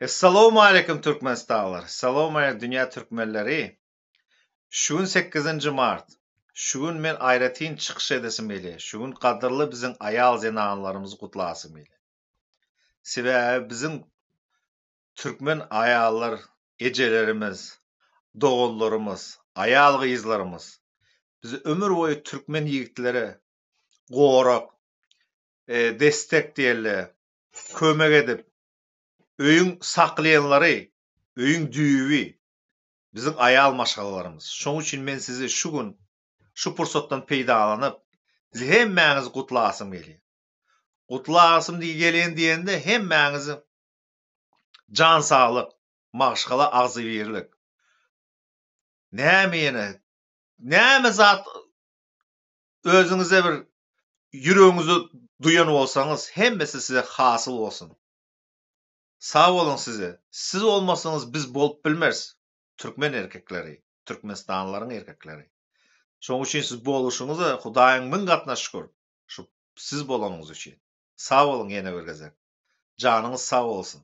Essalawmaleýkim Türkmenistanlylar! Essalawmaleýkim dünýä türkmenleri! Şu gün sekizinji mart. Şu gün men aýratyn çykyş edesim gelýär. Şu gün gadyrly biziň aýal zenanlarymyzy gutlasym gelýär. Sebäbi biziň türkmen aýallar ejelerimiz, doganlarymyz, aýal gyzlarymyz bizi ömür boýy türkmen ýigitlere gorak, destek diýerler, kömek edip, öýüň saklaýanlary, öýüň düýbi biziň aýal maşgalalarymyz. Şoň üçin men sizi şu gün, şu pursatdan peýdalanyp, sizi hemmäňizi gutlasym gelýär. Gutlasym gelýän diýende hemmäňizi jan saglyk, maşgala agzybirlik, näme ýene, näme zat özüňize bir ýüregiňize duýan bolsaňyz hemmesi size hasyl bolsun. Sag boluň size. Siz bolmasaňyz biz bolup bilmeris. Türkmen erkekleri, Türkmenistanlylaryň erkekleri. Şoň üçin siz boluşyňyza Hudaýyň müň gatyna şükür. Şu siz bolanyňyz üçin. Sag boluň ýene bir gezek. Janyňyz sag bolsun.